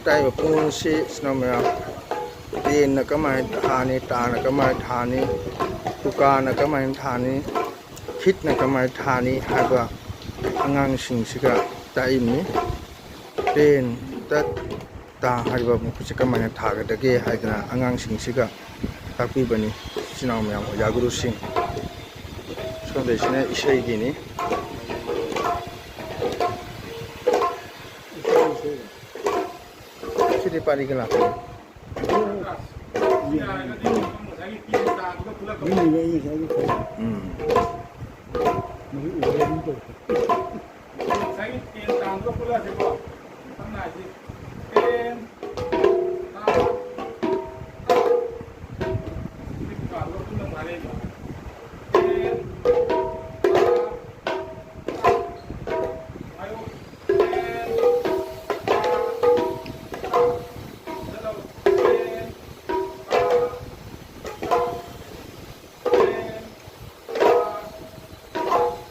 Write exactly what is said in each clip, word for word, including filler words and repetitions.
ꯇꯥꯛꯏꯕ ꯄꯨꯡꯁꯤ ꯏꯆꯤꯟ ꯏꯅꯥꯎ ꯃꯌꯥꯝ, ꯇꯦꯟꯅ ꯀꯃꯥꯏꯅ ꯊꯥꯅꯤ, ꯇꯥꯅ ꯀꯃꯥꯏꯅ ꯊꯥꯅꯤ, ꯇꯨꯀꯥꯅ ꯀꯃꯥꯏꯅ ꯊꯥꯅꯤ, ꯈꯤꯠꯅ ꯀꯃꯥꯏꯅ ꯊꯥꯅꯤ ꯍꯥꯏꯕ ꯑꯉꯥꯡꯁꯤꯡꯁꯤꯒ ꯇꯥꯛꯏꯕꯅꯤ꯫ ꯇꯦꯟ, ꯇꯠ, ꯇꯥ ꯍꯥꯏꯔꯤꯕ ꯃꯈꯣꯏꯁꯦ ꯀꯃꯥꯏꯅ ꯊꯥꯒꯗꯒꯦ ꯍꯥꯏꯗꯅ ꯑꯉꯥꯡꯁꯤꯡꯁꯤꯒ ꯇꯥꯛꯄꯤꯕꯅꯤ꯫ ꯏꯆꯤꯟ ꯏꯅꯥꯎ ꯃꯌꯥꯝ, ꯑꯣꯖꯥ ꯒꯨꯔꯨꯁꯤꯡ꯫ ꯁꯣꯝꯗꯩꯁꯤꯅ ꯏꯁꯩꯒꯤꯅꯤ꯫ ꯁꯤꯗꯤ ꯄꯥꯔꯤꯒ ꯂꯥꯛꯄꯅꯤ꯫ ꯎꯝ꯫ ꯉꯁꯥꯏꯒꯤ ꯇꯦꯟ ꯇꯥꯡꯗꯣ ꯄꯨꯜꯂꯁꯤꯀꯣ꯫ ꯁꯝꯅ ꯍꯥꯏꯁꯤ ꯇꯦꯟ, ꯇꯥ, ꯇꯥ꯫ ꯁꯤ ꯀꯥꯟꯗꯣ ꯄꯨꯟꯅ ꯃꯥꯟꯅꯩꯕ꯫ ꯇꯦꯟ, ꯇꯥ, ꯇꯥ꯫ ꯍꯥꯏꯌꯨ꯫ ꯇꯦꯟ, ꯇꯥ, ꯇꯥ꯫ ꯐꯖꯅ ꯇꯦꯟ, ꯇꯥ, ꯇꯥ꯫ ꯇꯦꯟ, ꯇꯥ, ꯇꯥ꯫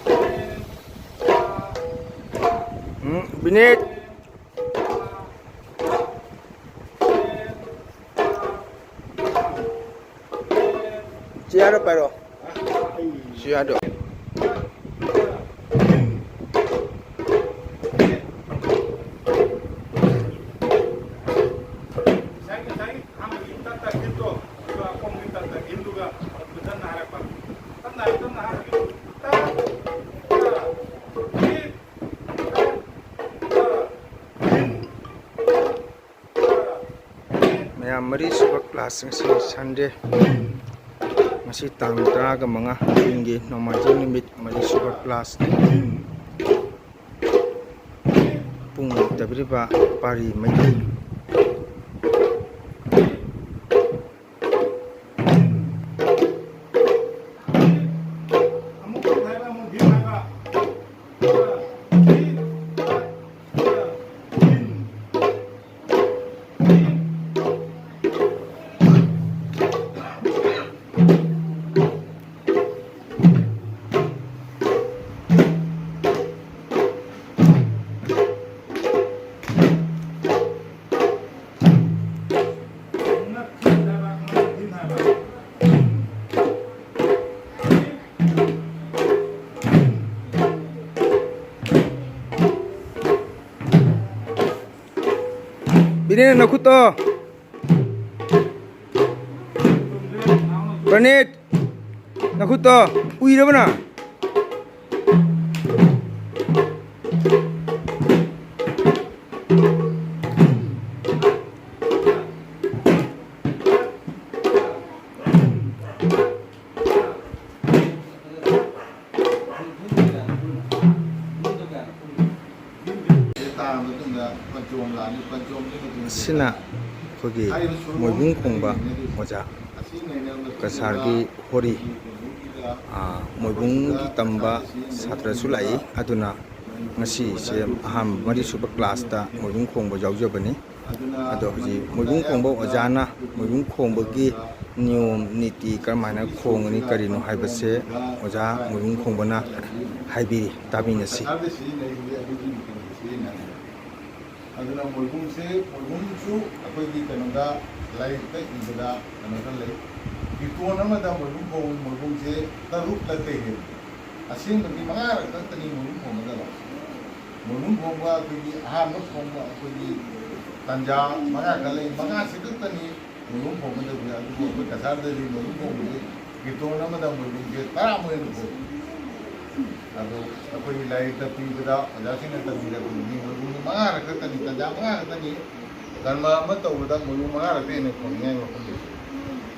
ꯇꯦꯟ, ꯎꯝ, ꯕꯤꯅꯤꯠ꯫ ꯆꯤꯌꯥꯔꯗꯣ ꯄꯥꯏꯔꯣ꯫ ꯆꯤꯌꯥꯔꯗꯣ꯫ ꯉꯁꯥꯏ, ꯉꯁꯥꯏ ꯑꯍꯥꯟꯕꯒꯤ ꯇꯠ ꯇꯠ ꯈꯤꯠꯇꯣ, ꯑꯗꯨꯒ ꯑꯀꯣꯟꯕꯒꯤ ꯇꯠ ꯇꯠ ꯈꯤꯠꯇꯨꯒ ꯐꯖꯅ ꯍꯥꯏꯔꯛꯄ꯫ ꯇꯞꯅ ꯍꯥꯏꯌꯨ, ꯇꯞꯅ ꯍꯥꯏꯌꯨ꯫ ꯇꯠ, ꯇꯠ, ꯈꯤꯠ, ꯇꯠ, ꯇꯠ, ꯈꯤꯠ, ꯇꯠ, ꯇꯠ꯫ ꯃꯌꯥꯝ, ꯃꯔꯤꯁꯨꯕ ꯀ꯭ꯂꯥꯁ ꯉꯁꯤ ꯁꯟꯗꯦ, ꯉꯁꯤ ꯇꯥꯡ ꯇꯔꯥꯒ ꯃꯉꯥ, ꯀꯨꯝꯒꯤ ꯅꯣꯡꯃꯥꯏꯖꯤꯡ ꯅꯨꯃꯤꯠ, ꯃꯔꯤꯁꯨꯕ ꯀ꯭ꯂꯥꯁꯅꯤ꯫ ꯄꯨꯡ ꯂꯩꯇꯕꯤꯔꯤꯕ ꯄꯥꯔꯤ ꯃꯩꯇꯩ꯫ ꯅꯦ, ꯅꯈꯨꯠꯇꯣ꯫ ꯄ꯭ꯔꯅꯤꯠ, ꯅꯈꯨꯠꯇꯣ ꯎꯏꯔꯕ ꯅꯪ? ꯑꯁꯤꯅ ꯑꯩꯈꯣꯏꯒꯤ ꯃꯣꯏꯕꯨꯡ ꯈꯣꯡꯕ ꯑꯣꯖꯥ ꯀꯁꯥꯔꯒꯤ ꯍꯣꯔꯤ, ꯑꯥ, ꯃꯣꯏꯕꯨꯡꯒꯤ ꯇꯝꯕ ꯁꯥꯇ꯭ꯔꯁꯨ ꯂꯥꯛꯏ꯫ ꯑꯗꯨꯅ ꯉꯁꯤꯁꯦ ꯑꯍꯥꯟꯕ ꯃꯔꯤꯁꯨꯕ ꯀ꯭ꯂꯥꯁꯇ ꯃꯣꯏꯕꯨꯡ ꯈꯣꯡꯕ ꯌꯥꯎꯖꯕꯅꯤ꯫ ꯑꯗꯣ ꯍꯧꯖꯤꯛ ꯃꯣꯏꯕꯨꯡ ꯈꯣꯡꯕ ꯑꯣꯖꯥꯅ ꯃꯣꯏꯕꯨꯡ ꯈꯣꯡꯕꯒꯤ ꯅꯤꯌꯣꯝ ꯅꯤꯇꯤ ꯀꯔꯝꯍꯥꯏꯅ ꯈꯣꯡꯒꯅꯤ, ꯀꯔꯤꯅꯣ ꯍꯥꯏꯕꯁꯦ ꯑꯣꯖꯥ ꯃꯣꯏꯕꯨꯡ ꯈꯣꯡꯕꯅ ꯍꯥꯏꯕꯤꯔꯤ, ꯇꯥꯃꯤꯟꯅꯁꯤ꯫ ꯑꯗꯨꯅ ꯃꯣꯏꯕꯨꯡꯁꯦ, ꯃꯣꯏꯕꯨꯡꯁꯨ ꯑꯩꯈꯣꯏꯒꯤ ꯀꯩꯅꯣꯗ, ꯂꯥꯏꯔꯤꯛꯇ ꯏꯕꯗ ꯀꯩꯅꯣꯗ ꯂꯩ, ꯀꯤꯔꯇꯣꯟ ꯑꯃꯗ ꯃꯣꯏꯕꯨꯡ ꯈꯣꯡ-, ꯃꯣꯏꯕꯨꯡꯁꯦ ꯇꯔꯨꯛꯂ ꯇꯩꯔꯦ꯫ ꯑꯁꯦꯡꯕꯗꯤ ꯃꯉꯥꯔꯛ ꯈꯛꯇꯅꯤ ꯃꯣꯏꯕꯨꯡ ꯈꯣꯡꯒꯗꯕ꯫ ꯃꯣꯏꯕꯨꯡ ꯈꯣꯡꯕ ꯑꯩꯈꯣꯏꯒꯤ ꯑꯍꯥꯟꯕ ꯈꯣꯡꯕ ꯑꯩꯈꯣꯏꯒꯤ ꯇꯟꯖꯥ ꯃꯉꯥ ꯈꯛ ꯂꯩ, ꯃꯉꯥꯁꯤ ꯈꯛꯇꯅꯤ ꯃꯣꯏꯕꯨꯡ ꯈꯣꯡꯒꯗꯕꯅꯤ꯫ ꯑꯗꯨꯕꯨ ꯑꯩꯈꯣꯏ ꯀꯁꯥꯔꯗꯗꯤ ꯃꯣꯏꯕꯨꯡ ꯈꯣꯡꯕꯁꯦ ꯀꯤꯔꯇꯣꯟ ꯑꯃꯗ ꯃꯣꯏꯕꯨꯡꯁꯦ ꯇꯔꯥꯃꯨꯛ ꯍꯦꯟꯅ ꯈꯣꯡꯉꯤ꯫ ꯑꯗꯣ ꯑꯩꯈꯣꯏꯒꯤ ꯂꯥꯏꯔꯤꯛꯇ ꯄꯤꯕꯗ ꯑꯣꯖꯥꯁꯤꯡꯅ ꯇꯝꯕꯤꯔꯛꯄꯗꯗꯤ ꯃꯣꯏꯕꯨꯡꯁꯦ ꯃꯉꯥꯔꯛ ꯈꯛꯇꯅꯤ, ꯇꯟꯖꯥ ꯃꯉꯥ ꯈꯛꯇꯅꯤ꯫ ꯀꯔꯃ ꯑꯃ ꯇꯧꯕꯗ ꯃꯣꯏꯕꯨꯡ ꯃꯉꯥꯔꯛꯇꯩ ꯍꯦꯟꯅ ꯈꯣꯡꯅꯤꯡꯉꯥꯏ ꯃꯐꯝ ꯂꯩꯇꯦ꯫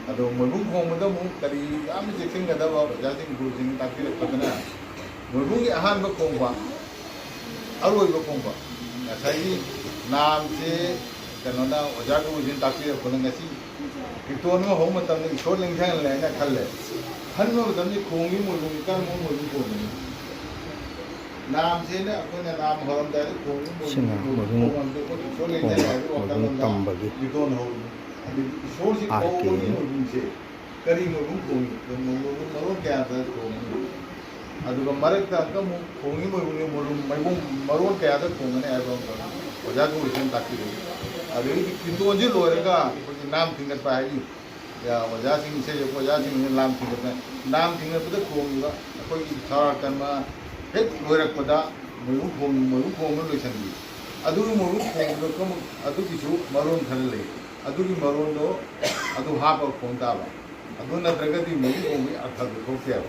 ꯑꯗꯣ ꯃꯣꯏꯕꯨꯡ ꯈꯣꯡꯕꯗ ꯑꯃꯨꯛ ꯀꯔꯤ ꯌꯥꯝꯅ ꯆꯦꯛꯁꯤꯟꯒꯗꯕ ꯑꯣꯖꯥꯁꯤꯡ, ꯒꯨꯔꯨꯁꯤꯡꯅ ꯇꯥꯛꯄꯤꯔꯛꯄꯗꯅ, ꯃꯣꯏꯕꯨꯡꯒꯤ ꯑꯍꯥꯟꯕ ꯈꯣꯡꯕ, ꯑꯔꯣꯏꯕ ꯈꯣꯡꯕ, ꯉꯁꯥꯏꯒꯤ ꯅꯥꯝꯁꯦ ꯀꯩꯅꯣꯅ, ꯑꯣꯖꯥ ꯒꯨꯔꯨꯁꯤꯅ ꯇꯥꯛꯄꯤꯔꯛꯄꯗ, ꯉꯁꯤ ꯀꯤꯔꯇꯣꯟ ꯑꯃ ꯍꯧꯕ ꯃꯇꯝꯗ ꯏꯁꯣꯔ ꯅꯤꯡꯁꯤꯡꯍꯜꯂꯦ ꯍꯥꯏꯅ ꯈꯜꯂꯦ꯫ ꯈꯟꯕ ꯃꯇꯝꯗ ꯈꯣꯡꯉꯤ ꯃꯣꯏꯕꯨꯡꯁꯤ ꯀꯔꯝꯕ ꯃꯣꯏꯕꯨꯡ ꯈꯣꯡꯕꯅꯣ? ꯅꯥꯝꯁꯦꯅ ꯑꯩꯈꯣꯏꯅ ꯅꯥꯝ ꯍꯧꯔꯝꯗꯥꯏꯗ ꯈꯣꯡꯉꯤ ꯃꯣꯏꯕꯨꯡ ꯁꯤꯅ ꯃꯣꯏꯕꯨꯡ ꯈꯣꯡꯉꯝꯗꯦ, ꯑꯩꯈꯣꯏ ꯏꯁꯣꯔ ꯅꯤꯡꯁꯤꯡꯍꯜꯂꯦ ꯈꯣꯡꯕ ꯍꯥꯏꯕꯒꯤ ꯃꯣꯏꯕꯨꯡ ꯋꯥꯈꯜꯂꯣꯟꯗ ꯇꯝꯕꯒꯤ ꯀꯤꯔꯇꯣꯟ ꯍꯧꯔꯤꯅꯤ꯫ ꯑꯗꯨꯗꯤ ꯏꯁꯣꯔꯁꯤ ꯑꯥꯔ ꯀꯧꯕꯒꯤ ꯀꯦꯅꯤ꯫ ꯃꯣꯏꯕꯨꯡꯁꯦ ꯀꯔꯤ ꯃꯣꯏꯕꯨꯡ ꯈꯣꯡꯉꯤ? ꯃꯣꯏꯕꯨꯡ ꯃꯔꯣꯟ ꯀꯌꯥꯗ ꯈꯣꯡꯉꯤ? ꯑꯗꯨꯒ ꯃꯔꯛꯇ ꯑꯃꯨꯛ ꯈꯣꯡꯉꯤ ꯃꯣꯏꯕꯨꯡ, ꯃꯣꯏꯕꯨꯡ ꯃꯔꯣꯟ ꯀꯌꯥꯗ ꯈꯣꯡꯒꯅꯤ ꯍꯥꯏꯕ ꯑꯃꯈꯛ ꯑꯣꯖꯥ ꯒꯨꯔꯨꯁꯤꯅ ꯇꯥꯛꯄꯤꯔꯛꯏ꯫ ꯑꯗꯒꯤꯗꯤ ꯀꯤꯔꯇꯣꯟꯁꯤ ꯂꯣꯏꯔꯒ ꯑꯩꯈꯣꯏꯒꯤ ꯅꯥꯝ ꯊꯤꯟꯒꯠꯄ ꯍꯥꯏꯔꯤ꯫ ꯑꯣꯖꯥꯁꯤꯡ, ꯏꯁꯩ ꯁꯛꯄ ꯑꯣꯖꯥꯁꯤꯡꯅ ꯅꯥꯝ ꯊꯤꯟꯒꯠꯄ, ꯅꯥꯝ ꯊꯤꯟꯒꯠꯄꯗ ꯈꯣꯡꯉꯤꯕ ꯑꯩꯈꯣꯏꯒꯤ ꯁꯣꯔꯥꯠ ꯀꯔꯃ ꯍꯦꯛ ꯂꯣꯏꯔꯛꯄꯗ ꯃꯣꯏꯕꯨꯡ ꯈꯣꯡ-, ꯃꯣꯏꯕꯨꯡ ꯈꯣꯡꯕ ꯂꯣꯏꯁꯤꯟꯕꯤ꯫ ꯑꯗꯨꯒꯤ ꯃꯣꯏꯕꯨꯡ ꯈꯣꯡꯕꯗꯣ ꯀꯃ-, ꯑꯗꯨꯒꯤꯁꯨ ꯃꯔꯣꯟ ꯈꯔ ꯂꯩ꯫ ꯑꯗꯨꯒꯤ ꯃꯔꯣꯟꯗꯣ ꯑꯗꯨ ꯍꯥꯞꯄꯒ ꯈꯣꯡ ꯇꯥꯕ꯫ ꯑꯗꯨ ꯅꯠꯇ꯭ꯔꯒꯗꯤ ꯃꯣꯏꯕꯨꯡ ꯈꯣꯡꯕꯒꯤ ꯑꯔꯊꯗꯨ ꯊꯣꯛꯇꯦꯕ꯫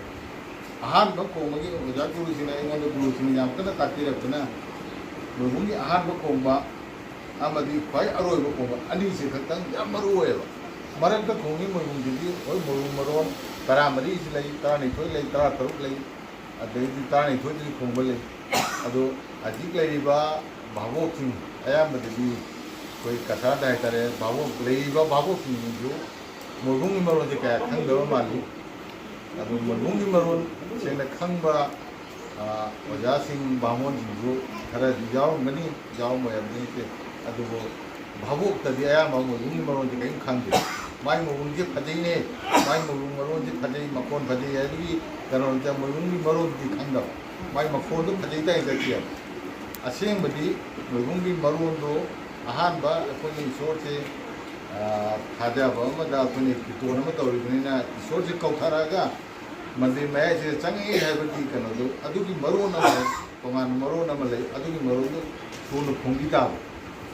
ꯑꯍꯥꯟꯕ ꯈꯣꯡꯕꯒꯤ ꯑꯣꯖꯥ ꯒꯨꯔꯨꯁꯤꯡꯅ ꯑꯩꯉꯣꯟꯗ ꯒꯨꯔꯨꯁꯤꯡꯅ ꯌꯥꯝ ꯀꯟꯅ ꯇꯥꯛꯄꯤꯔꯛꯇꯅ, ꯃꯣꯏꯕꯨꯡꯒꯤ ꯑꯍꯥꯟꯕ ꯈꯣꯡꯕ ꯑꯃꯗꯤ ꯈ꯭ꯋꯥꯏ ꯑꯔꯣꯏꯕ ꯈꯣꯡꯕ ꯑꯅꯤꯁꯤ ꯈꯛꯇꯪ ꯌꯥꯝ ꯃꯔꯨ ꯑꯣꯏꯌꯦꯕ꯫ ꯃꯔꯛꯇ ꯈꯣꯡꯉꯤ ꯃꯣꯏꯕꯨꯡꯁꯤꯗꯤ ꯍꯣꯏ ꯃꯣꯏꯕꯨꯡ ꯃꯔꯣꯟ ꯇꯔꯥꯃꯔꯤꯁꯤ ꯂꯩ, ꯇꯔꯥꯅꯤꯊꯣꯏ ꯂꯩ, ꯇꯔꯥꯇꯔꯨꯛ ꯂꯩ, ꯑꯗꯩꯗꯤ ꯇꯔꯥꯅꯤꯊꯣꯏꯗꯒꯤ ꯈꯣꯡꯕ ꯂꯩ꯫ ꯑꯗꯣ ꯍꯧꯖꯤꯛ ꯂꯩꯔꯤꯕ ꯚꯥꯕꯣꯛꯁꯤꯡ ꯑꯌꯥꯝꯕꯗꯗꯤ ꯑꯩꯈꯣꯏ ꯀꯁꯥꯔꯗ ꯍꯥꯏꯇꯥꯔꯦ, ꯚꯥꯕꯣꯛ, ꯂꯩꯔꯤꯕ ꯚꯥꯕꯣꯛꯁꯤꯡꯁꯤꯁꯨ ꯃꯣꯏꯕꯨꯡꯒꯤ ꯃꯔꯣꯟꯁꯦ ꯀꯌꯥ ꯈꯪꯗꯕ ꯃꯥꯜꯂꯤ꯫ ꯑꯗꯨ ꯃꯣꯏꯕꯨꯡꯒꯤ ꯃꯔꯣꯟ ꯁꯦꯡꯅ ꯈꯪꯕ, ꯑ, ꯑꯣꯖꯥꯁꯤꯡ, ꯕꯥꯃꯣꯟꯁꯤꯡꯁꯨ ꯈꯔꯗꯤ ꯌꯥꯎꯔꯝꯒꯅꯤ, ꯌꯥꯎꯔꯝꯃꯣꯏ ꯍꯥꯏꯕꯗꯤ ꯅꯠꯇꯦ꯫ ꯑꯗꯨꯕꯨ ꯚꯥꯕꯣꯛꯇꯗꯤ ꯑꯌꯥꯝꯕ ꯃꯣꯏꯕꯨꯡꯒꯤ ꯃꯔꯣꯟꯁꯦ ꯀꯔꯤꯝ ꯈꯪꯗꯦ꯫ ꯃꯥꯏ ꯃꯣꯏꯕꯨꯡꯁꯦ ꯐꯖꯩꯅꯦ, ꯃꯥꯏ ꯃꯣꯏꯕꯨꯡ ꯃꯔꯣꯟꯁꯦ ꯐꯖꯩ, ꯃꯈꯣꯟ ꯐꯖꯩ ꯍꯥꯏꯕꯒꯤ ꯀꯩꯅꯣꯗ ꯃꯣꯏꯕꯨꯡꯒꯤ ꯃꯔꯣꯟꯗꯤ ꯈꯪꯗꯕ꯫ ꯃꯥꯏ ꯃꯈꯣꯟꯗꯣ ꯐꯖꯩ ꯇꯥꯏ ꯆꯠꯈꯤ ꯍꯥꯏꯕ꯫ ꯑꯁꯦꯡꯕꯗꯤ ꯃꯣꯏꯕꯨꯡꯒꯤ ꯃꯔꯣꯟꯗꯣ ꯑꯍꯥꯟꯕ ꯑꯩꯈꯣꯏꯅ ꯏꯁꯣꯔꯁꯦ, ꯑ, ꯊꯥꯖꯕ ꯑꯃꯗ ꯑꯩꯈꯣꯏꯅ ꯀꯤꯔꯇꯣꯟ ꯑꯃ ꯇꯧꯔꯤꯕꯅꯤꯅ ꯏꯁꯣꯔꯁꯦ ꯀꯧꯊꯔꯛꯑꯒ ꯃꯟꯗꯤꯔ ꯃꯌꯥꯏꯁꯤꯗ ꯆꯪꯉꯛꯑꯦ ꯍꯥꯏꯕꯒꯤ ꯀꯩꯅꯣꯗꯣ, ꯑꯗꯨꯒꯤ ꯃꯔꯣꯟ ꯑꯃ ꯂꯩ, ꯇꯣꯉꯥꯟꯕ ꯃꯔꯣꯟ ꯑꯃ ꯂꯩ, ꯑꯗꯨꯒꯤ ꯃꯔꯣꯟꯗꯣ ꯁꯨꯅ ꯈꯣꯡꯕꯤ ꯇꯥꯕ꯫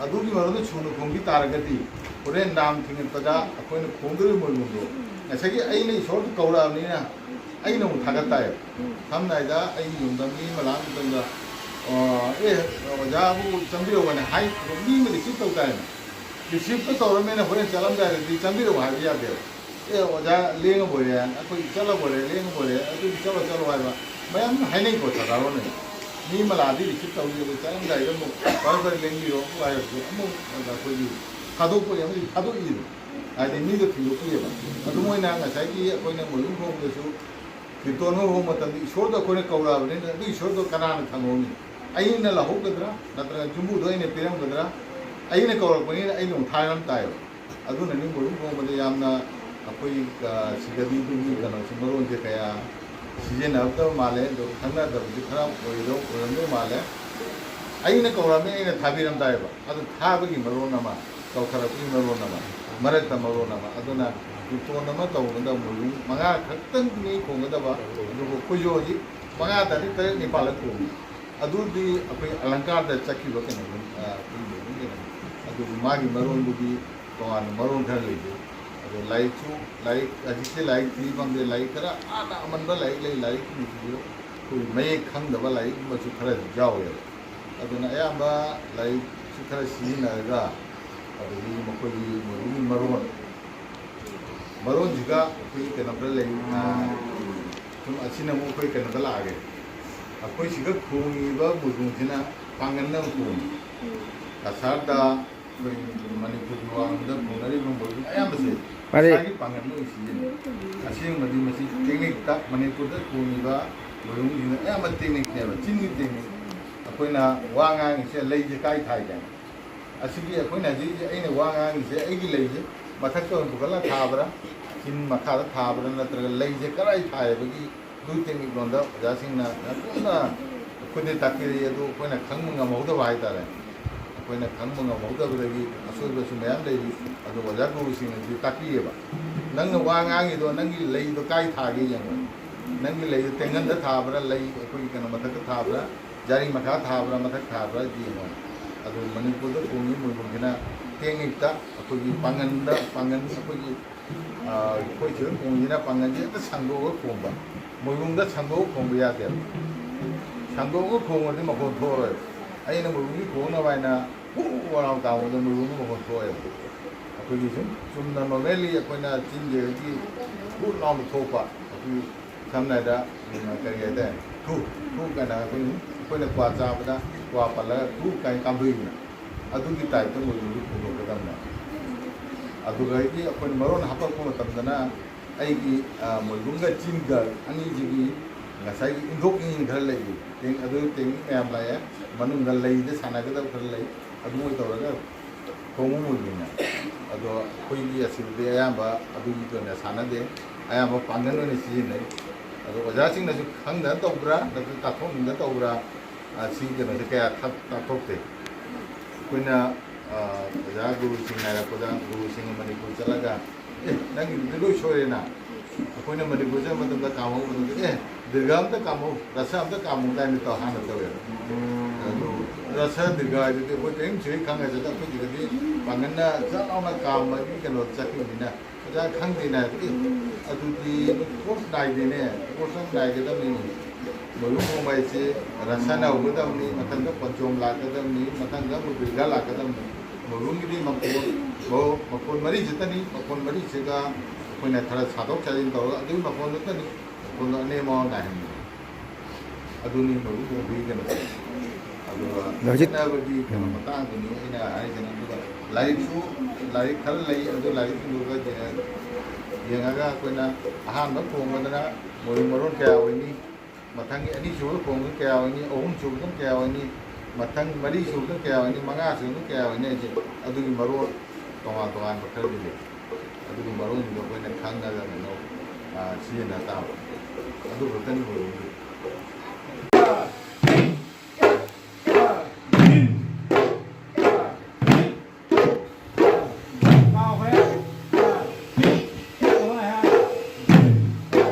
ꯑꯗꯨꯒꯤ ꯃꯔꯣꯟꯗꯣ ꯁꯨꯅ ꯈꯣꯡꯕꯤ ꯇꯥꯔꯒꯗꯤ ꯍꯣꯔꯦꯟ ꯂꯥꯝ ꯊꯤꯡꯉꯛꯄꯗ ꯑꯩꯈꯣꯏꯅ ꯈꯣꯡꯗꯣꯔꯤꯕ ꯃꯣꯏꯕꯨꯡꯗꯣ ꯉꯁꯥꯏꯒꯤ ꯑꯩꯅ ꯏꯁꯣꯔꯗꯨ ꯀꯧꯔꯛꯑꯕꯅꯤꯅ ꯑꯩꯅ ꯑꯃꯨꯛ ꯊꯥꯒꯠ ꯇꯥꯏꯌꯦꯕ꯫ ꯁꯝꯅ ꯍꯥꯏꯗ ꯑꯩꯒꯤ ꯌꯨꯝꯗ ꯃꯤ ꯑꯃ ꯂꯥꯛꯄ ꯃꯇꯝꯗ, "ꯑꯣ, ꯑꯦ, ꯑꯣꯖꯥꯕꯨ ꯆꯪꯕꯤꯔꯛꯑꯣꯅꯦ" ꯍꯥꯏ, ꯃꯤ ꯑꯃ ꯔꯤꯁꯤꯞ ꯇꯧ ꯇꯥꯔꯦꯅꯦ꯫ ꯔꯤꯁꯤꯞꯇꯨ ꯇꯧꯔꯃꯤꯅ ꯍꯣꯔꯦꯟ ꯆꯠꯂꯝꯗꯥꯏꯗꯗꯤ "ꯆꯪꯕꯤꯔꯛꯑꯣ" ꯍꯥꯏꯕ ꯌꯥꯗꯦꯕ꯫ "ꯑꯦ, ꯑꯣꯖꯥ ꯂꯦꯡꯉꯕꯣꯏꯔꯦ, ꯑꯩꯈꯣꯏ ꯆꯠꯂꯕꯣꯏꯔꯦ, ꯂꯦꯡꯉꯕꯣꯏꯔꯦ, ꯑꯗꯨꯗꯤ ꯆꯠꯂꯣ, ꯆꯠꯂꯣ" ꯍꯥꯏꯕ ꯃꯌꯥꯝ ꯍꯥꯏꯅꯩꯀꯣ ꯁꯥꯗꯥꯔꯣꯟꯅ꯫ ꯃꯤ ꯑꯃ ꯂꯥꯛꯑꯗꯤ ꯔꯤꯁꯤꯞ ꯇꯧꯕꯤꯔꯒ ꯆꯠꯂꯝꯗꯥꯏꯗ ꯑꯃꯨꯛ "ꯐꯔꯦ, ꯐꯔꯦ, ꯂꯦꯡꯕꯤꯔꯣ" ꯍꯥꯏꯔꯁꯨ ꯑꯃꯨꯛ ꯑꯩꯈꯣꯏꯒꯤ ꯊꯥꯗꯣꯛꯄ ꯑꯃꯗꯤ ꯊꯥꯗꯣꯛꯏꯗꯅ꯫ ꯍꯥꯏꯗꯤ ꯃꯤꯗꯣ ꯊꯤꯟꯗꯣꯛꯄꯤꯑꯕ꯫ ꯑꯗꯨ ꯃꯣꯏꯅ ꯉꯁꯥꯏꯒꯤ ꯑꯩꯈꯣꯏꯅ ꯃꯣꯏꯕꯨꯡ ꯈꯣꯡꯕꯗꯁꯨ ꯀꯤꯔꯇꯣꯟ ꯑꯃ ꯍꯧꯕ ꯃꯇꯝꯗ ꯏꯁꯣꯔꯗꯣ ꯑꯩꯈꯣꯏꯅ ꯀꯧꯔꯛꯑꯕꯅꯤꯅ ꯑꯗꯨ ꯏꯁꯣꯔꯗꯣ ꯀꯅꯥꯅ ꯊꯝꯍꯧꯅꯤ? ꯑꯩꯅ ꯂꯧꯍꯧꯒꯗ꯭ꯔꯥ? ꯅꯠꯇ꯭ꯔꯒ ꯌꯨꯝꯕꯨꯗꯣ ꯑꯩꯅ ꯄꯤꯔꯝꯒꯗ꯭ꯔꯥ? ꯑꯩꯅ ꯀꯧꯔꯛꯄꯅꯤꯅ ꯑꯩꯅ ꯑꯃꯨꯛ ꯊꯥꯔꯝ ꯇꯥꯏꯌꯦꯕ꯫ ꯑꯗꯨꯅꯅꯤ ꯃꯣꯏꯕꯨꯡ ꯈꯣꯡꯕꯗ ꯌꯥꯝꯅ ꯑꯩꯈꯣꯏ, ꯑ, ꯁꯤꯗꯗꯤꯗꯨꯒꯤ ꯀꯩꯅꯣꯁꯦ, ꯃꯔꯣꯟꯁꯦ ꯀꯌꯥ ꯁꯤꯖꯤꯟꯅꯔꯛꯇꯕ ꯃꯥꯜꯂꯦ, ꯑꯗꯣ ꯈꯪꯅꯗꯕꯁꯨ ꯈꯔ ꯑꯣꯏꯔꯝꯗꯧ, ꯑꯣꯏꯔꯝꯗꯧ ꯃꯥꯜꯂꯦ꯫ ꯑꯩꯅ ꯀꯧꯔꯝꯃꯦ, ꯑꯩꯅ ꯊꯥꯕꯤꯔꯝ ꯇꯥꯏꯌꯦꯕ꯫ ꯑꯗꯨ ꯊꯥꯕꯒꯤ ꯃꯔꯣꯟ ꯑꯃ, ꯀꯧꯊꯔꯛꯄꯒꯤ ꯃꯔꯣꯟ ꯑꯃ, ꯃꯔꯛꯇ ꯃꯔꯣꯟ ꯑꯃ꯫ ꯑꯗꯨꯅ ꯀꯤꯔꯇꯣꯟ ꯑꯃ ꯇꯧꯕꯗ ꯃꯣꯏꯕꯨꯡ ꯃꯉꯥ ꯈꯛꯇꯪꯅꯤ ꯈꯣꯡꯒꯗꯕ, ꯑꯗꯨꯕꯨ ꯑꯩꯈꯣꯏꯁꯨ ꯍꯧꯖꯤꯛ ꯃꯉꯥ, ꯇꯔꯦꯠ, ꯇꯔꯦꯠ, ꯅꯤꯄꯥꯜꯂꯛ ꯈꯣꯡꯉꯤ꯫ ꯑꯗꯨꯗꯤ ꯑꯩꯈꯣꯏ ꯑꯂꯪꯀꯥꯔꯗ ꯆꯠꯈꯤꯕ ꯀꯩꯅꯣꯗꯨ, ꯑ, ꯑꯩꯈꯣꯏ ꯃꯦꯝꯕꯔ ꯀꯩꯅꯣ, ꯑꯗꯨꯒꯤ ꯃꯥꯒꯤ ꯃꯔꯣꯟꯗꯨꯗꯤ ꯇꯣꯉꯥꯟꯅ ꯃꯔꯣꯟ ꯈꯔ ꯂꯩꯖꯩ꯫ ꯑꯗꯣ ꯂꯥꯏꯔꯤꯛꯁꯨ, ꯂꯥꯏꯔꯤꯛ ꯍꯧꯖꯤꯛꯁꯦ ꯂꯥꯏꯔꯤꯛ ꯊꯤ ꯐꯪꯗꯦ, ꯂꯥꯏꯔꯤꯛ ꯈꯔ ꯑꯥꯗ ꯑꯃꯟꯕ ꯂꯥꯏꯔꯤꯛ ꯂꯩ, ꯂꯥꯏꯔꯤꯛꯁꯤꯡꯁꯤꯁꯨ ꯑꯩꯈꯣꯏ ꯃꯌꯦꯛ ꯈꯪꯗꯕ ꯂꯥꯏꯔꯤꯛꯀꯨꯝꯕꯁꯨ ꯈꯔ ꯌꯥꯎꯋꯦꯕ꯫ ꯑꯗꯨꯅ ꯑꯌꯥꯝꯕ ꯂꯥꯏꯔꯤꯛꯁꯨ ꯈꯔ ꯁꯤꯖꯤꯟꯅꯔꯒ ꯑꯗꯒꯤ ꯃꯈꯣꯏꯒꯤ ꯃꯣꯏꯒꯤ ꯃꯔꯣꯟ, ꯃꯔꯣꯟꯁꯤꯒ ꯑꯩꯈꯣꯏꯒꯤ ꯀꯩꯅꯣ ꯈꯔ ꯂꯩ, ꯑ, ꯁꯨꯝ ꯑꯁꯤꯅ ꯑꯃꯨꯛ ꯑꯩꯈꯣꯏ ꯀꯩꯅꯣꯗ ꯂꯥꯛꯑꯒꯦ꯫ ꯑꯩꯈꯣꯏ ꯁꯤꯒ ꯈꯣꯡꯉꯤꯕ ꯃꯣꯏꯕꯨꯡꯁꯤꯅ ꯄꯥꯡꯒꯟꯅ ꯑꯃꯨꯛ ꯈꯣꯡꯉꯤ꯫ ꯀꯁꯥꯔꯗ ꯑꯩꯈꯣꯏ ꯃꯅꯤꯄꯨꯔꯒꯤ ꯋꯥꯡꯃꯗ ꯈꯣꯡꯅꯔꯤꯕ ꯃꯣꯏꯕꯨꯡ ꯑꯌꯥꯝꯕꯁꯦ ꯃꯥꯅꯦ꯫ ꯃꯁꯥꯒꯤ ꯄꯥꯡꯒꯟ ꯑꯣꯏꯅ ꯁꯤꯖꯤꯟꯅꯩ꯫ ꯑꯁꯦꯡꯕꯗꯤ ꯃꯁꯤ ꯇꯦꯛꯅꯤꯛꯇ ꯃꯅꯤꯄꯨꯔꯗ ꯈꯣꯡꯉꯤꯕ ꯃꯣꯏꯕꯨꯡꯁꯤꯡꯅ ꯑꯌꯥꯝꯕ ꯇꯦꯛꯅꯤꯛꯅꯦꯕ, ꯆꯤꯟꯒꯤ ꯇꯦꯛꯅꯤꯛ꯫ ꯑꯩꯈꯣꯏꯅ ꯋꯥ ꯉꯥꯡꯉꯤꯁꯦ ꯂꯩꯁꯦ ꯀꯥꯏ ꯊꯥꯏ ꯀꯥꯏꯅ꯫ ꯑꯁꯤꯒꯤ ꯑꯩꯈꯣꯏꯅ ꯍꯧꯖꯤꯛ ꯑꯩꯅ ꯋꯥ ꯉꯥꯡꯉꯤꯁꯦ ꯑꯩꯒꯤ ꯂꯩꯁꯦ ꯃꯊꯛꯇ ꯑꯣꯏꯅ ꯄꯨꯈꯠꯂ ꯊꯥꯕ꯭ꯔꯥ, ꯆꯤꯟ ꯃꯈꯥꯗ ꯊꯥꯕ꯭ꯔꯥ, ꯅꯠꯇ꯭ꯔꯒ ꯂꯩꯁꯦ ꯀꯗꯥꯏ ꯊꯥꯏ ꯍꯥꯏꯕꯒꯤ ꯑꯗꯨ ꯇꯦꯛꯅꯤꯛ ꯂꯣꯟꯗ ꯑꯣꯖꯥꯁꯤꯡꯅ ꯌꯥꯝ ꯀꯨꯞꯅ ꯑꯩꯈꯣꯏꯗ ꯇꯥꯛꯄꯤꯔꯛꯏ꯫ ꯑꯗꯨ ꯑꯩꯈꯣꯏꯅ ꯈꯪꯕ ꯉꯝꯍꯧꯗꯕ ꯍꯥꯏꯇꯥꯔꯦ꯫ ꯑꯩꯈꯣꯏꯅ ꯈꯪꯕ ꯉꯝꯍꯧꯗꯕꯗꯒꯤ ꯑꯁꯣꯏꯕꯁꯨ ꯃꯌꯥꯝ ꯂꯩꯔꯤ꯫ ꯑꯗꯨ ꯑꯣꯖꯥ ꯒꯨꯔꯨꯁꯤꯡꯅꯗꯤ ꯇꯥꯛꯄꯤꯌꯦꯕ, "ꯅꯪꯅ ꯋꯥ ꯉꯥꯡꯉꯤꯗꯣ ꯅꯪꯒꯤ ꯂꯩꯗꯣ ꯀꯥꯏ ꯊꯥꯒꯦ ꯌꯦꯡꯉꯣ꯫ ꯅꯪꯒꯤ ꯂꯩꯗꯣ ꯇꯦꯡꯍꯟꯗ ꯊꯥꯕ꯭ꯔꯥ, ꯂꯩ ꯑꯩꯈꯣꯏꯒꯤ ꯀꯩꯅꯣ ꯃꯊꯛꯇ ꯊꯥꯕ꯭ꯔꯥ, ꯖꯥꯔꯤ ꯃꯈꯥ ꯊꯥꯕ꯭ꯔꯥ, ꯃꯊꯛ ꯊꯥꯕ꯭ꯔꯥ ꯌꯦꯡꯉꯣ꯫" ꯑꯗꯨ ꯃꯅꯤꯄꯨꯔꯗ ꯈꯣꯡꯉꯤ ꯃꯣꯏꯕꯨꯡꯁꯤꯅ ꯇꯦꯛꯅꯤꯛꯇ ꯑꯩꯈꯣꯏꯒꯤ ꯄꯥꯡꯒꯟꯗ, ꯄꯥꯡꯒꯟ ꯑꯩꯈꯣꯏꯒꯤ, ꯑ, ꯑꯩꯈꯣꯏ ꯁꯤꯗ ꯈꯣꯡꯉꯤꯁꯤꯅ ꯄꯥꯡꯒꯟꯁꯦ ꯍꯦꯛꯇ ꯁꯥꯡꯗꯣꯛꯑꯒ ꯈꯣꯡꯕ꯫ ꯃꯣꯏꯕꯨꯡꯗ ꯁꯥꯡꯗꯣꯛꯑꯒ ꯈꯣꯡꯕ ꯌꯥꯗꯦꯕ꯫ ꯁꯥꯡꯗꯣꯛꯑꯒ ꯈꯣꯡꯉꯗꯤ ꯃꯈꯣꯟ ꯊꯣꯛꯑꯔꯣꯏ꯫ ꯑꯩꯅ ꯃꯣꯏꯕꯨꯡꯒꯤ ꯈꯣꯡꯅꯕ ꯍꯥꯏꯅ ꯍꯨ ꯍꯨ ꯂꯥꯎ ꯇꯥꯎꯕꯗ ꯃꯣꯏꯕꯨꯡꯗ ꯃꯈꯣꯟ ꯊꯣꯛꯑꯦꯕ꯫ ꯑꯩꯈꯣꯏꯒꯤ ꯁꯨꯝ ꯆꯨꯝꯅ normally ꯑꯩꯈꯣꯏꯅ ꯆꯤꯟꯁꯤꯗꯒꯤ ꯍꯨ ꯂꯥꯎꯅ ꯊꯣꯛꯄ, ꯑꯩꯈꯣꯏꯒꯤ ꯁꯝꯅ ꯍꯥꯏꯔꯕꯗ, ꯎꯝ, ꯀꯔꯤ ꯍꯥꯏꯇꯥꯔꯦ, ꯊꯨ, ꯊꯨ ꯀꯥꯏꯅ ꯑꯩꯈꯣꯏ, ꯑꯩꯈꯣꯏꯅ ꯀ꯭ꯋꯥ ꯆꯥꯕꯗ ꯀ꯭ꯋꯥ ꯄꯜꯂꯒ ꯊꯨ ꯀꯥꯏꯅ ꯀꯥꯝꯊꯣꯛꯏꯗꯅ, ꯑꯗꯨꯒꯤ ꯇꯥꯏꯞꯇ ꯃꯣꯏꯕꯨꯡꯁꯨ ꯈꯣꯡꯗꯣꯛꯀꯗꯕꯅꯦ꯫ ꯑꯗꯨꯗꯒꯤ ꯑꯩꯈꯣꯏꯅ ꯃꯔꯣꯟ ꯍꯥꯞꯄꯛꯄ ꯃꯇꯝꯗꯅ ꯑꯩꯒꯤ, ꯑ, ꯃꯣꯏꯕꯨꯡꯒ ꯆꯤꯟꯒ ꯑꯅꯤꯁꯤꯒꯤ ꯉꯁꯥꯏꯒꯤ ꯏꯟꯊꯣꯛ ꯏꯟꯁꯤꯟ ꯈꯔ ꯂꯩꯔꯤ꯫ ꯇꯦꯡ-, ꯑꯗꯨ ꯇꯦꯡꯅꯤꯛ ꯃꯌꯥꯝ ꯂꯥꯛꯑꯦ꯫ ꯃꯅꯨꯡꯗ ꯂꯩꯗ ꯁꯥꯟꯅꯒꯗꯕ ꯈꯔ ꯂꯩ꯫ ꯑꯗꯨꯃꯥꯏꯅ ꯇꯧꯔꯒ ꯈꯣꯡꯕ ꯃꯣꯏꯕꯨꯡꯅꯦ꯫ ꯑꯗꯣ ꯑꯩꯈꯣꯏꯒꯤ ꯑꯁꯤꯗꯗꯤ ꯑꯌꯥꯝꯕ ꯑꯗꯨꯒꯤ ꯑꯣꯏꯅ ꯁꯥꯟꯅꯗꯦ꯫ ꯑꯌꯥꯝꯕ ꯄꯥꯡꯒꯜ ꯑꯣꯏꯅ ꯁꯤꯖꯤꯟꯅꯩ꯫ ꯑꯗꯣ ꯑꯣꯖꯥꯁꯤꯡꯅꯁꯨ ꯈꯪꯗꯅ ꯇꯧꯕ꯭ꯔꯥ ꯅꯠꯇ꯭ꯔꯒ ꯇꯥꯛꯊꯣꯛꯅꯤꯡꯗꯅ ꯇꯧꯕ꯭ꯔꯥ, ꯑ, ꯁꯤ ꯀꯩꯅꯣꯁꯦ ꯀꯌꯥ ꯊꯛ-, ꯇꯥꯛꯊꯣꯛꯇꯦ꯫ ꯑꯩꯈꯣꯏꯅ, ꯑ, ꯑꯣꯖꯥ ꯒꯨꯔꯨꯁꯤꯡ ꯍꯥꯏꯔꯛꯄꯗ ꯒꯨꯔꯨꯁꯤꯡꯅ ꯃꯅꯤꯄꯨꯔ ꯆꯠꯂꯒ, "ꯑꯦ, ꯅꯪꯒꯤꯗꯨꯗꯤ ꯂꯣꯏ ꯁꯣꯏꯔꯦꯅ"꯫ ꯑꯩꯈꯣꯏꯅ ꯃꯅꯤꯄꯨꯔ ꯆꯠꯄ ꯃꯇꯝꯗ ꯀꯥꯎꯍꯧꯕꯗꯨꯗꯤ, "ꯑꯦ, ꯗꯤꯔꯒ ꯑꯝꯇ ꯀꯥꯝꯃꯨ, ꯔꯁ ꯑꯝꯇ ꯀꯥꯝꯃꯨ ꯀꯥꯏꯅ ꯇꯧ ꯍꯥꯟꯅ ꯇꯧꯋꯦꯕ꯫ ꯑꯗꯨ ꯔꯁ ꯗꯤꯔꯒ ꯍꯥꯏꯗꯨꯗꯤ ꯑꯩꯈꯣꯏ ꯀꯔꯤꯝ ꯁꯤꯒꯤ ꯈꯪꯉꯁꯨ ꯑꯩꯈꯣꯏꯒꯤꯗꯗꯤ ꯄꯥꯡꯒꯜꯅ ꯆꯥꯎꯅ ꯀꯥꯝꯕꯒꯤ ꯀꯩꯅꯣ ꯆꯠꯈꯤꯕꯅꯤꯅ ꯑꯣꯖꯥ ꯈꯪꯗꯦꯅꯦ ꯍꯥꯏꯕꯗꯤ ꯑꯗꯨꯗꯤ ꯀꯣꯔꯁ ꯅꯥꯏꯗꯦꯅꯦ꯫ ꯀꯣꯔꯁ ꯑꯃ ꯅꯥꯏꯒꯗꯕꯅꯤ꯫ ꯃꯣꯏꯕꯨ ꯈꯣꯡꯕ ꯍꯥꯏꯁꯦ ꯔꯁꯅ ꯍꯧꯒꯗꯕꯅꯤ, ꯃꯊꯪꯗ ꯄꯟꯆꯣꯝ ꯂꯥꯛꯀꯗꯕꯅꯤ, ꯃꯊꯪꯗ ꯑꯃꯨꯛ ꯗꯤꯔꯒ ꯂꯥꯛꯀꯗꯕꯅꯤ꯫ ꯃꯣꯏꯕꯨꯝꯒꯤꯗꯤ ꯃꯈꯣꯟ, ꯃꯈꯣꯟ ꯃꯔꯤ ꯈꯛꯇꯅꯤ꯫ ꯃꯈꯣꯟ ꯃꯔꯤꯁꯤꯒ ꯑꯩꯈꯣꯏꯅ ꯈꯔ ꯁꯥꯗꯣꯛ ꯁꯥꯖꯤꯟ ꯇꯧꯔꯒ ꯑꯗꯨꯒꯤ ꯃꯈꯣꯟꯗꯨꯇꯅꯤ꯫ ꯃꯈꯣꯟꯗꯣ ꯑꯅꯦꯝꯕ ꯅꯥꯏꯍꯟꯕ꯫ ꯑꯗꯨꯅꯤ ꯃꯔꯨꯞ ꯑꯣꯏꯕꯒꯤ ꯀꯩꯅꯣꯁꯦ꯫ ꯑꯗꯨꯒ ꯍꯧꯖꯤꯛ ꯈꯦꯠꯅꯕꯒꯤ ꯀꯩꯅꯣ ꯎꯝ꯫ ꯃꯇꯥꯡꯗꯨꯅꯤ ꯑꯩꯅ ꯍꯥꯏꯔꯤꯁꯤꯅ꯫ ꯑꯗꯨꯒ ꯂꯥꯏꯔꯤꯛꯁꯨ, ꯂꯥꯏꯔꯤꯛ ꯈꯔ ꯂꯩ, ꯑꯗꯨ ꯂꯥꯏꯔꯤꯛꯁꯤꯡꯗꯨꯒ ꯌꯦꯡꯉ-, ꯌꯦꯡꯉꯒ ꯑꯩꯈꯣꯏꯅ ꯑꯍꯥꯟꯕ ꯈꯣꯡꯕꯗꯅ ꯃꯣꯏ ꯃꯔꯣꯟ ꯀꯌꯥ ꯑꯣꯏꯅꯤ, ꯃꯊꯪꯒꯤ ꯑꯅꯤꯁꯨꯕꯗ ꯈꯣꯡꯕꯗ ꯀꯌꯥ ꯑꯣꯏꯅꯤ, ꯑꯍꯨꯝꯁꯨꯕꯗ ꯀꯌꯥ ꯑꯣꯏꯅꯤ, ꯃꯊꯪ ꯃꯔꯤꯁꯨꯕꯗ ꯀꯌꯥ ꯑꯣꯏꯅꯤ, ꯃꯉꯥꯁꯨꯕꯗ ꯀꯌꯥ ꯑꯣꯏꯅꯤ ꯍꯥꯏꯁꯦ ꯑꯗꯨꯒꯤ ꯃꯔꯣꯟ ꯇꯣꯉꯥꯟ ꯇꯣꯉꯥꯟꯕ ꯈꯔꯗꯤ ꯂꯩ꯫ ꯑꯗꯨꯒꯤ ꯃꯔꯣꯟꯁꯤꯡꯗꯣ ꯑꯩꯈꯣꯏꯅ ꯈꯪꯉꯒ ꯀꯩꯅꯣ, ꯑ, ꯁꯤꯖꯤꯟꯅ ꯇꯥꯕ꯫ ꯑꯗꯨ ꯈꯛꯇꯅꯤ ꯑꯣꯏꯔꯤꯁꯦ꯫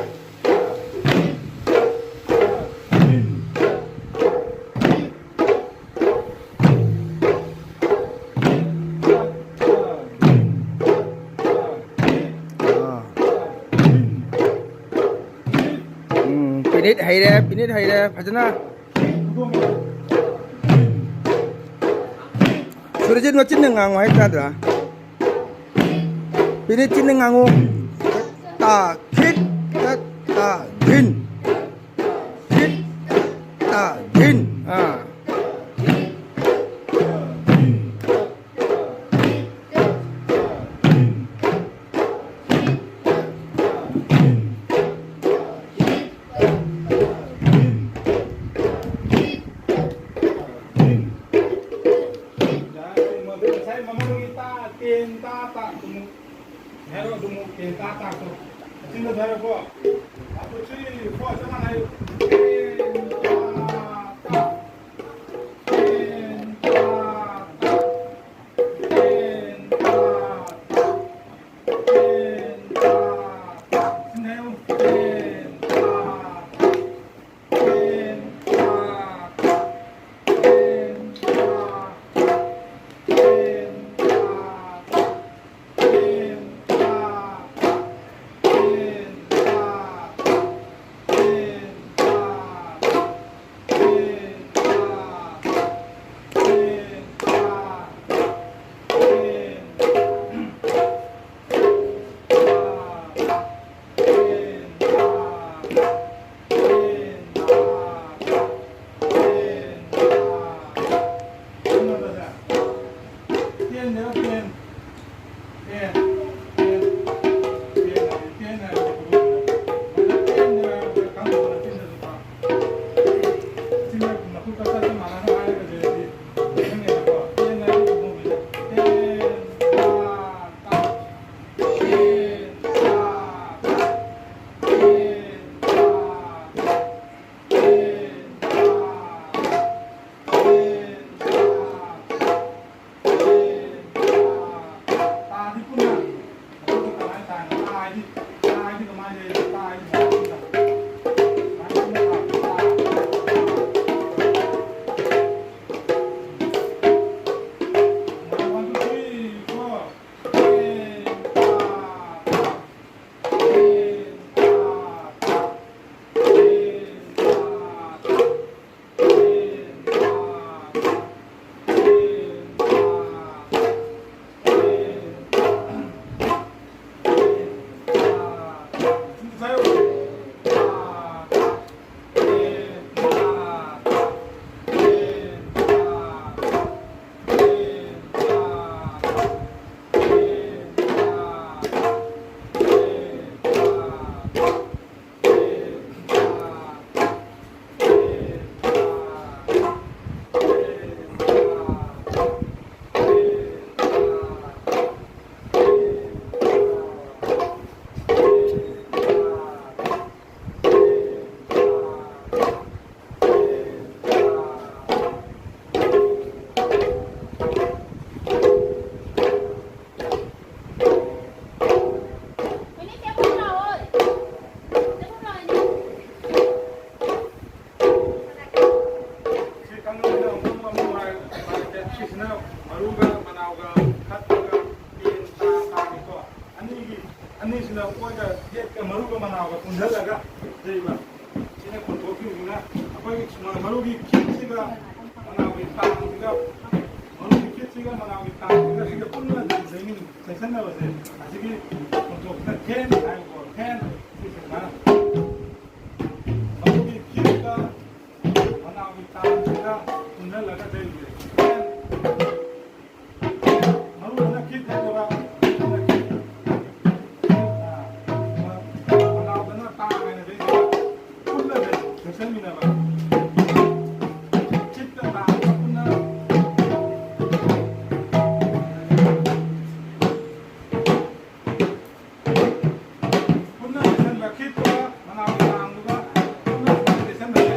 ꯑꯥ꯫ ꯎꯝ, ꯄꯤꯅꯤꯠ ꯍꯩꯔꯦ, ꯄꯤꯅꯤꯠ ꯍꯩꯔꯦ, ꯐꯖꯅ꯫ ꯁꯨꯔꯖꯤꯠ ꯃꯆꯤꯟꯅ ꯉꯥꯡꯉꯨ ꯍꯥꯏ ꯇꯥꯗ꯭ꯔꯥ? ꯄꯤꯅꯤꯠ ꯆꯤꯟꯅ ꯉꯥꯡꯉꯨ꯫ ꯇꯥ ꯈꯤꯠ ꯇ ꯇꯥ ꯙꯤꯟ꯫ ꯈꯤꯠ ꯇ ꯇꯥ ꯙꯤꯟ꯫ ꯑꯥ꯫ ꯉꯁꯥꯏ ꯃꯃꯥꯡꯒꯤ ꯇꯥ, ꯇꯦꯟ, ꯇꯥ, ꯇꯥ, ꯇꯨꯃꯨꯛ꯫ ꯍꯥꯏꯔꯣ, ꯇꯨꯃꯨꯛ, ꯇꯦꯟ, ꯇꯥ, ꯇꯥ, ꯇꯣ꯫ ꯑꯆꯤꯟꯕ ꯍꯥꯏꯔꯣꯀꯣ꯫ ꯋꯥꯟ, ꯇꯨ, ꯊ꯭ꯔꯤ, ꯐꯣꯔ, ꯆꯞ ꯃꯥꯟꯅꯩ꯫ ꯇꯦꯟ, ꯇꯥ, ꯇꯥ꯫ ꯇꯦꯟ, ꯇꯥ, ꯇꯥ꯫ ꯇꯦꯟ, ꯇꯥ, ꯇꯥ꯫ ꯁꯤꯟꯅ ꯍꯥꯏꯌꯨ꯫ ꯇꯦꯟ, ꯇꯥ, ꯇꯥ꯫ ꯁꯤꯁꯤꯅ ꯃꯔꯨꯒ ꯃꯅꯥꯎꯒ ꯈꯠꯂꯒ ꯇꯦꯟ ꯇꯥ ꯇꯥꯅꯤꯀꯣ꯫ ꯑꯅꯤꯒꯤ, ꯑꯅꯤꯁꯤꯅ ꯑꯣꯏꯒ ꯌꯦꯠꯀ ꯃꯔꯨꯒ ꯃꯅꯥꯎꯒ ꯄꯨꯟꯁꯤꯜꯂꯒ ꯂꯩꯕ꯫ ꯁꯤꯅ ꯈꯣꯟꯊꯣꯛꯈꯤꯕꯁꯤꯅ ꯑꯩꯈꯣꯏꯒꯤ ꯁꯨꯃꯥꯏꯅ ꯃꯔꯨꯒꯤ ꯈꯤꯠꯁꯤꯒ ꯃꯅꯥꯎꯒꯤ ꯇꯥꯡꯁꯤꯒ, ꯃꯔꯨꯒꯤ ꯈꯤꯠꯁꯤꯒ ꯃꯅꯥꯎꯒꯤ ꯇꯥꯡꯁꯤꯒ ꯁꯤꯒ ꯄꯨꯟꯅ ꯂꯩꯃꯤꯟ-, ꯂꯩꯁꯟꯅꯕꯁꯦ ꯑꯁꯤꯒꯤ ꯈꯣꯟꯊꯣꯛꯁꯤꯅ ꯈꯦꯟ ꯍꯥꯏꯕꯀꯣ꯫ ꯈꯦꯟ꯫ ꯁꯤꯁꯤꯅ ꯃꯔꯨꯒꯤ ꯈꯤꯠꯀ ꯃꯅꯥꯎꯒꯤ ꯇꯥꯡꯁꯤꯒ ꯄꯨꯟꯁꯤꯜꯂꯒ ꯂꯩꯔꯤꯁꯦ꯫ ꯈꯦꯟ꯫ ꯃꯔꯨꯗꯅ ꯈꯤꯠ ꯅꯠꯇꯕ, ꯃꯔꯨꯗꯅ ꯈꯤꯠ꯫ ꯑꯥ, ꯃꯅꯥꯎꯗꯅ ꯇꯥꯡ ꯍꯥꯏꯅ ꯂꯩꯖꯕ꯫ ꯄꯨꯜꯂꯒ ꯂꯦꯞꯁꯟꯃꯤꯟꯅꯕ꯫ ꯈꯤꯠꯀ ꯇꯥꯡꯒ ꯄꯨꯟꯅ ꯄꯨꯟꯅ ꯂꯦꯞꯁꯟꯕ, ꯈꯤꯠꯇꯨꯒ ꯃꯅꯥꯎꯒꯤ ꯇꯥꯡꯗꯨꯒ ꯄꯨꯟꯅ ꯁꯨꯃꯥꯏꯅ ꯂꯦꯞꯁꯟꯕꯁꯦ꯫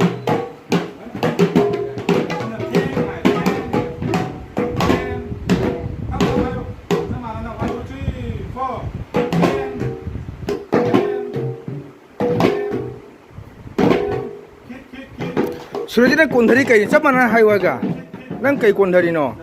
ꯄꯨꯟꯅ ꯊꯦꯡ ꯍꯥꯏ, ꯊꯦꯡ, ꯊꯦꯡ꯫ ꯇꯞꯅ ꯍꯥꯏꯌꯨ꯫ ꯆꯞ ꯃꯥꯟꯅꯅ꯫ One, two, three, four꯫ ꯊꯦꯡ, ꯊꯦꯡ, ꯊꯦꯡ, ꯊꯦꯡ꯫ ꯈꯤꯠ, ꯈꯤꯠ, ꯈꯤꯠ꯫ ꯁꯨꯔꯖꯤꯠ, ꯅꯪ ꯀꯣꯟꯊꯔꯤ ꯀꯩꯅꯣ? ꯆꯞ ꯃꯥꯟꯅꯅ ꯍꯥꯏꯌꯨ ꯍꯥꯏꯒ꯫ ꯅꯪ ꯀꯩ ꯀꯣꯟꯊꯔꯤꯅꯣ?